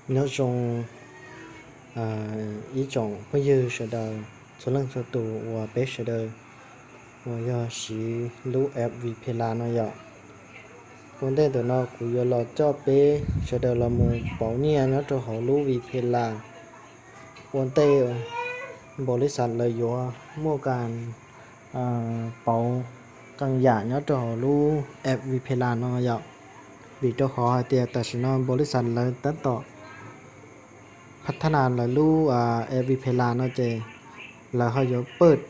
Nyob zoo ib tsoom phooj ywg sawv daws txhua leej txhua tus uas peb sawv daws uas yog siv lub app Vipela no yom. Ua ntej ntawm no kuv yuav los coj peb sawv daws los mus pauv nyiaj nyob rau hauv lub Vipela. Ua ntej npaum li xav lawv yuav muaj kas pauv qee yam nyob rau hauv lub app Vipela no yom. Vim rau qhov hais tias tam sim no npaum li xav lawv tab tom phav thab nas lawv lub app Vipela no ces lawv ho yuav pawj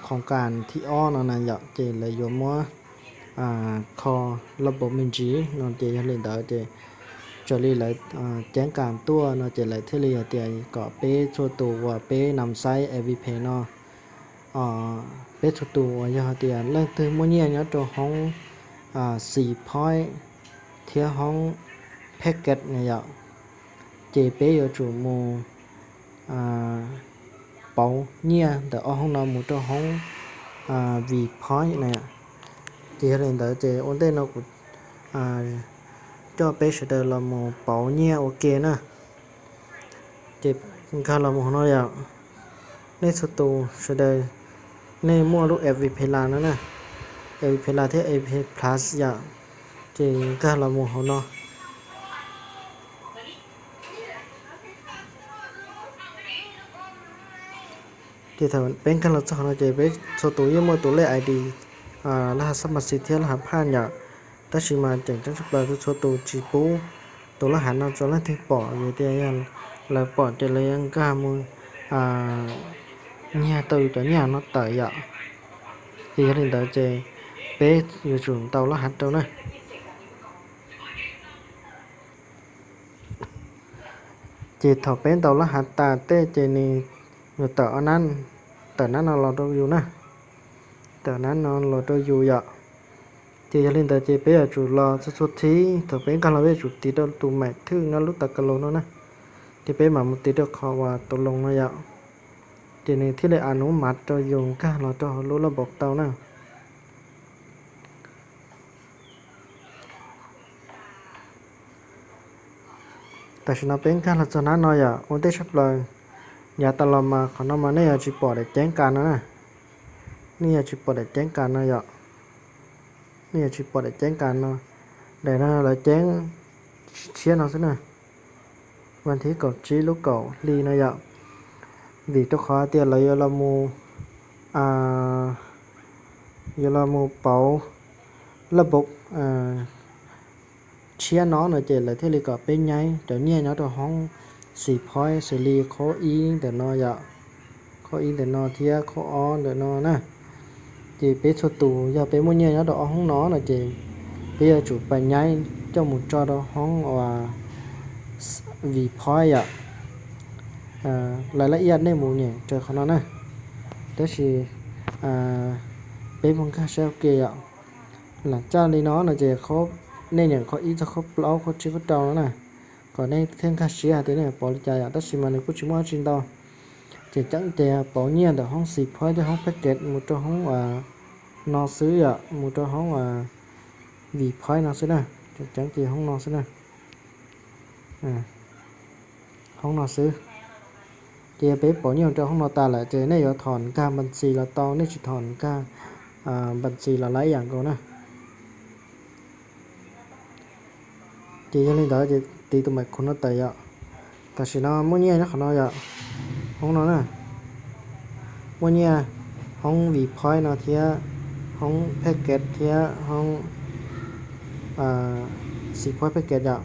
khoos kas thib ob no na yom, ces lawv yuav muab kho loj npaum me ntsis no ces yog li ntawd ces raws li lawv ceeb kas tuaj no ces lawv thiaj li hais tias kom peb txhua tus uas peb nab xaiv app Vipela no, peb txhua tus uas yog hais tias leej twg muaj nyiaj nyob rau hoob xis phoib thiab hoob phackage na yom, ces peb yuav tsum mus pauv nyiaj ntawm ob hoob no mus rau hoob Vipela na. Ces yog li ntawd ces ua ntej no kuv coj peb sawv daws los mus pauv nyiaj ua ke na. Ces nkag los mus hauv no yom. Nej txhua tus sawv daws, nej muaj lub app Vipela no na, app Vipela thiab app Plus yom, ces nkag los mus hauv no. Ces thaum peb nkag los txog hauv no ces peb txhua tus yeej muaj tus lej I D laj hav xab mas xis thiab laj hav phaj yom. Tab sis mas tseem ceeb tshaj plaws txhua tus tsis pub tus laj hav no rau leej twg pom, yog tias yog lawv pom ces lawv yuav nkag mus nyiag tau yus cov nyiaj no tawm yom. Ces yog li ntawd ces peb yuav tsum ntaus laj hav rau na. Ces thaum peb ntaus laj hav tas tej ces nws yuav tawm, tawm nab no los rau yus na, tawm nab no los rau yus yom. Ces yog li ntawd ces peb yuav tsum los txhua txhua thib, thaum peb nkag los peb yuav tsum tiv rau tus maim thwj nyob lub tav kas los no na, ces peb mam mus tiv rau qhov uas tus loos no yom. Ces nws thiaj li a nub mav rau yus nkag los rau hauv lub laj npaum tau na. Tam sim no peb nkag los txog nab no yom, ua ntej tshaj plaws yav tas los mas qhov no mas nej yuav tsis pom daim ceeb kas no na, nej yuav tsis pom daim ceeb kas no yom, nej yuav tsis pom daim ceeb kas no, daim no lawv ceeb tshiab no xwb na, vas thib kaum tsib lub kaum hli no yom. Vim rau qhov tias lawv yuav los mus, yuav los mus pauv laj npaum tshiab no no ces lawv thiaj li kom peb nyaib cov nyiaj nyob rau hoob xis phoib xws li qhov ib ntawm no yom, qhov ib ntawm no thiab qhov ob ntawm no na. Ces peb txhua tus yog peb muaj nyiaj nyob rau ob hoob no no ces peb yuav tsum pais nyaib coj mus tso rau hoob uas Vipela yom. Lawv laj iab nej mus nyeem raws qhov no na, tab sis peb mus nkag saib ua ke yom. Lam caj li no no ces nej nyeem qhov ib txog qhov plaub qhov tsib qhov rau no na, kom nej thiaj nkag siab hais tias nej pom li cas yom, tab sis mas nws kuj tsis muaj dab tsi ntau. Ces ceeb ces pauv nyiaj ntawm hoob xis phoib thiab hoob phackage mus rau hoob no xwb yom, mus rau hoob Vipela no xwb na, ceeb ces hoob no xwb na, hoob no xwb. Ces yog peb pauv nyiaj rau hoob no tas lawm ces nej yuav thom nkag npas txis los tau, nej tsis thom nkag npas txis los lawv ib yam nkaus na. Ces yog li ntawd ces tiv tus maim khuv no tawm yom. Tam sim no muaj nyiaj nyob qhov no yom, hoob no na, muaj nyiaj hoob Vipela no thiab hoob phackage thiab hoob xis phoib phackage yom.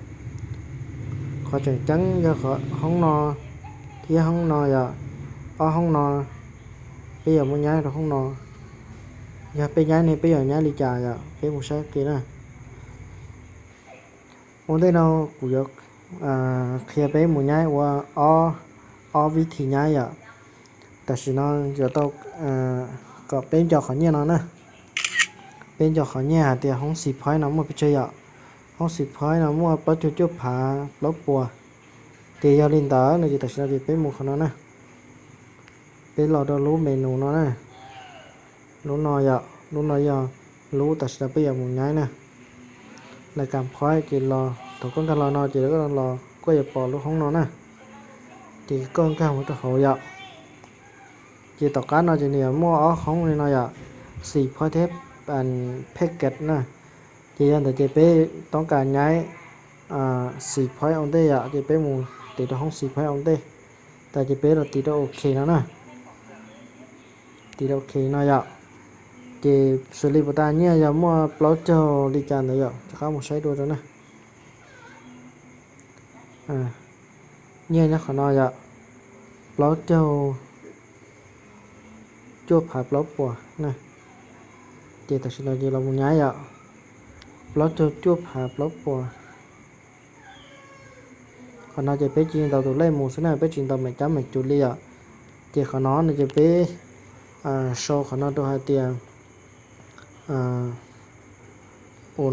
Qhov tseem ceeb yog hoob no thiab hoob no yom, ob hoob no peb yuav mus nyaib rau hoob no. Yog peb nyaib ne peb yuav nyaib li cas yom, peb mus saib ke na. Ua ntej no kuv yuav qhia peb mus nyaib ua ob vib thim nyaib yom. Tam sim no yuav tau kom peb nco qhov nyiaj no na. Peb nco qhov nyiaj hais tias hoob xis phoib no muaj pes tsawg yom. Hoob xis phoib no muaj plaub caug cuaj phav plaub puas. Ces yog li ntawd no ces tam sim no ces peb mus qhov no na. Peb los rau lub menu no na. Lub no yom, lub no yog lub tam sim no peb yuav mus nyaib na. Lawv kam phoib ces los Thaum koj nkag los no ces koj los kuj yuav pom lub hoob no na. Ces koj nkag mus rau hauv yom. Ces tom qab no ces nws yuav muaj ob hoob li no yom, xis phoib thiab phem kev na. Ces yog ntawd ces peb toob kas nyaib xis phoib ua ntej yom, ces peb mus tiv rau hoob xis phoib ua ntej. Tas ces peb los tiv rau ok no na. Tiv rau ok no yom. Ces xws li puas tas nyiaj yog muaj plaub caug li cas ntawd yom, rov qab mus saib dua rau na. Nyiaj nyob qhov no yom, plaub caug cuaj phav plaub puas na. Ces tam sim no ces los mus nyaib yom, plaub caug cuaj phav plaub puas. Qhov no ces peb cia li ntaus tus lej mus xwb na, peb tsis ntaus meem cab meem cus li yom. Ces qhov no no ces peb sau qhov no rau hais tias ua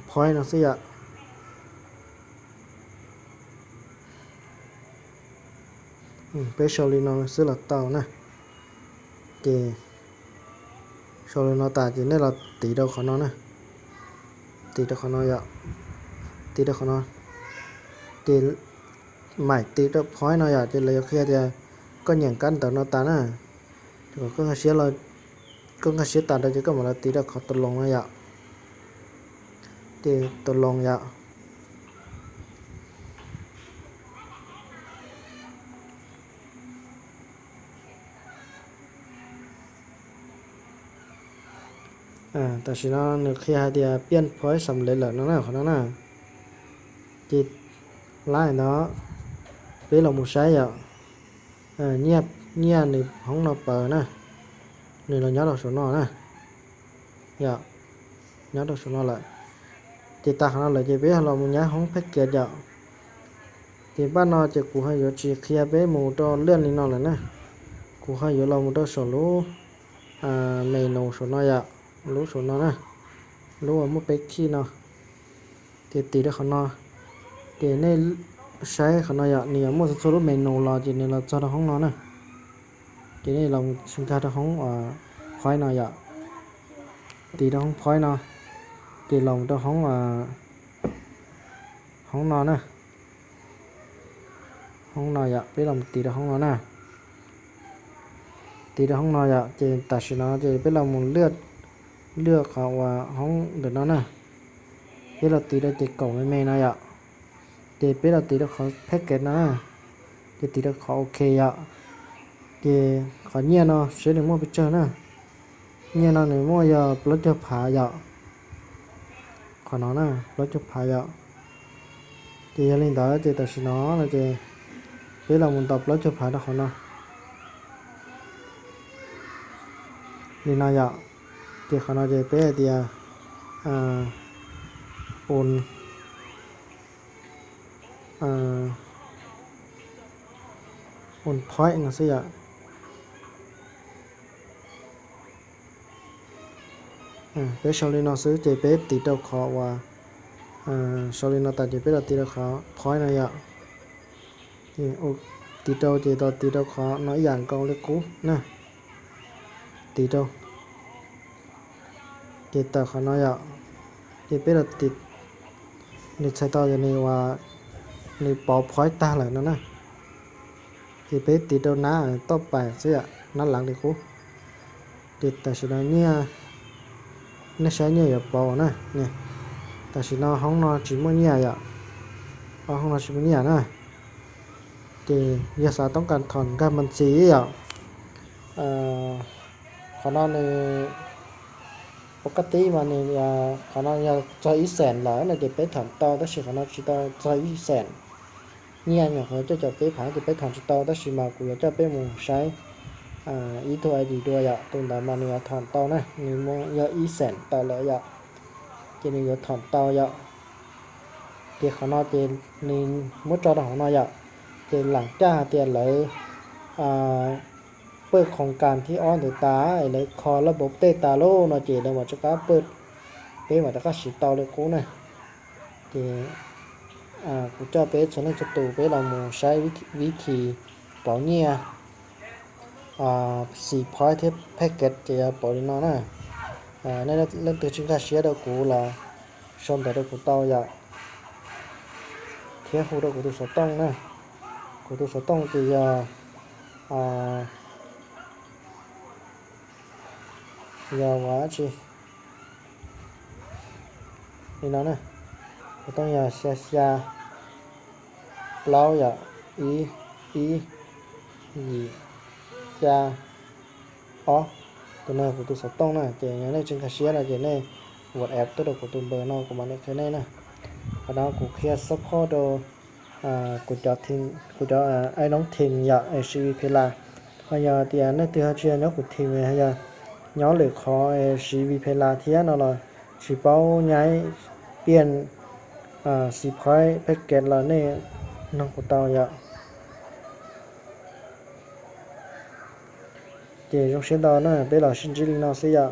point no xwb yom. Peb sau li no xwb los tau na. Ces sau li no tas ces nej los tiv rau qhov no na. Tiv rau qhov no yom. Tiv rau qhov no. Ces maim tiv rau point no yom, ces lawv yuav qhia tias koj nyeem kab ntawv no tas na. Ces kom koj nkag siab tas rau ces koj mam los tiv rau qhov tus loos no yom. Ces tus loos yom. Tam sim no nws qhia hais tias piaj point xam lev lawm no na, qhov no na. Ces lab ntawd peb los mus saib yom. Nyiaj nws hoob no pawg na, nws los nyob rau saum no na. Yom, nyob rau saum no lawm. Ces tas qhov no lawm ces peb los mus nyaib hoob phem kev yom. Ces npaj no ces kuv ho yuav tsis qhia peb mus rau lwaj li no lawm na. Kuv ho yuav los mus rau saum lub menu saum no yom, lub saum no na, lub uas muaj peb khij no. Ces tiv rau qhov no, ces nej saib qhov no yom, nws yuav muaj txhua txhua lub menu los ces nws los txog rau hoob no na. Ces nej los nkag rau hoob point no yom, tiv rau hoob point no, ces los rau hoob, hoob no na. Hoob no yom, peb los mus tiv rau hoob no na. Tiv rau hoob no yom, ces tam sim no ces peb los mus lwaj qhov uas hoob ntawm no na. Peb los tiv rau ces kaum me me no yom. Ces peb los tiv rau qhov phem kev no na. Ces tiv rau qhov ok yom. Ces qhov nyiaj no seb nws muaj pes tsawg na. Nyiaj no nws muaj yog plaub caug phav yom. Qhov no na, plaub caug phav yom. Ces yog li ntawd ces tam sim no no ces peb los mus ntaus plaub caug phav rau qhov no. Li no yom. Ces qhov no ces peb hais tias un un point no xwb yom. Peb sau li no xwb ces peb tiv rau qhov uas sau li no tas ces peb los tiv rau qhov point no yom. Tiv rau ces tau tiv rau qhov no ib yam nkaus li qub na. Tiv rau ces tawm qhov no yom. Ces peb los tiv, nws txhais tau tias nws ua, nws pauv point tag lawm no na. Ces peb tiv rau nab toj pais xwb yom, nab lav li qub. Ces tam sim no nyiaj, nej saib nyiaj yuav pauv na. Tam sim no hoob no tsis muaj nyiaj yom, hoob no tsis muaj nyiaj na. Ces yog xav toob kas thom nkag mas ntxiv yom, qhov no nws ua kaj tib mas nws, qhov no yog txog ib xees lawm no ces peb thom tau, tab sis qhov no tsis tau txog ib xees. Nyiaj nyuam qhuav cuaj caum peb phav ces peb thom tsis tau, tab sis mas kuv yuav coj peb mus saib ib tug I D dua yom, tus ntawd mas nws yuav thom tau na, nws yog ib xees tawm lawm yom, ces nws yuav thom tau yom. Ces qhov no ces nws muab tso rau hauv no yom, ces lam caj hais tias lawv pawj khoos kas thib ob ntawd tas, lawv kho laj npau tej tas lauj no ces lawv mam rov qab pawj, peb mam rov qab siv tau li qub na. Ces kuv coj peb txhua leej txhua tus peb los mus saib vib thim pauv nyiaj, xim phov thiab phem kev ces yog pauv li no na. Nej leej twg tsis nkag siab rau kuv los sau ntawv rau kuv tau yom, thiab hu rau kuv tus xov tooj na. Kuv tus xov tooj ces yog, yog ua tsi li no na, xov tooj yog xya xya plaub yom, ib ib yim xya ob. Tus no kuv tus xov tooj na, ces yog nej tsis nkag siab no ces nej WhatsApp tuaj rau kuv tus npawb no kuv mam li qhia nej na. Qhov no kuv qhia xab khob rau kuv cov, kuv cov ai noob thim yom, siv Vipela. Ho yog tias nej twg ho tsis yog nyob kuv thim, yog nyob lwm qhov siv Vipela thiab no los tsis paub nyaib piaj xi phoib pheej kev los nej noog kuv tau yom. Ces zoo siab ntau na, peb los sib ntsib li no xwb yom.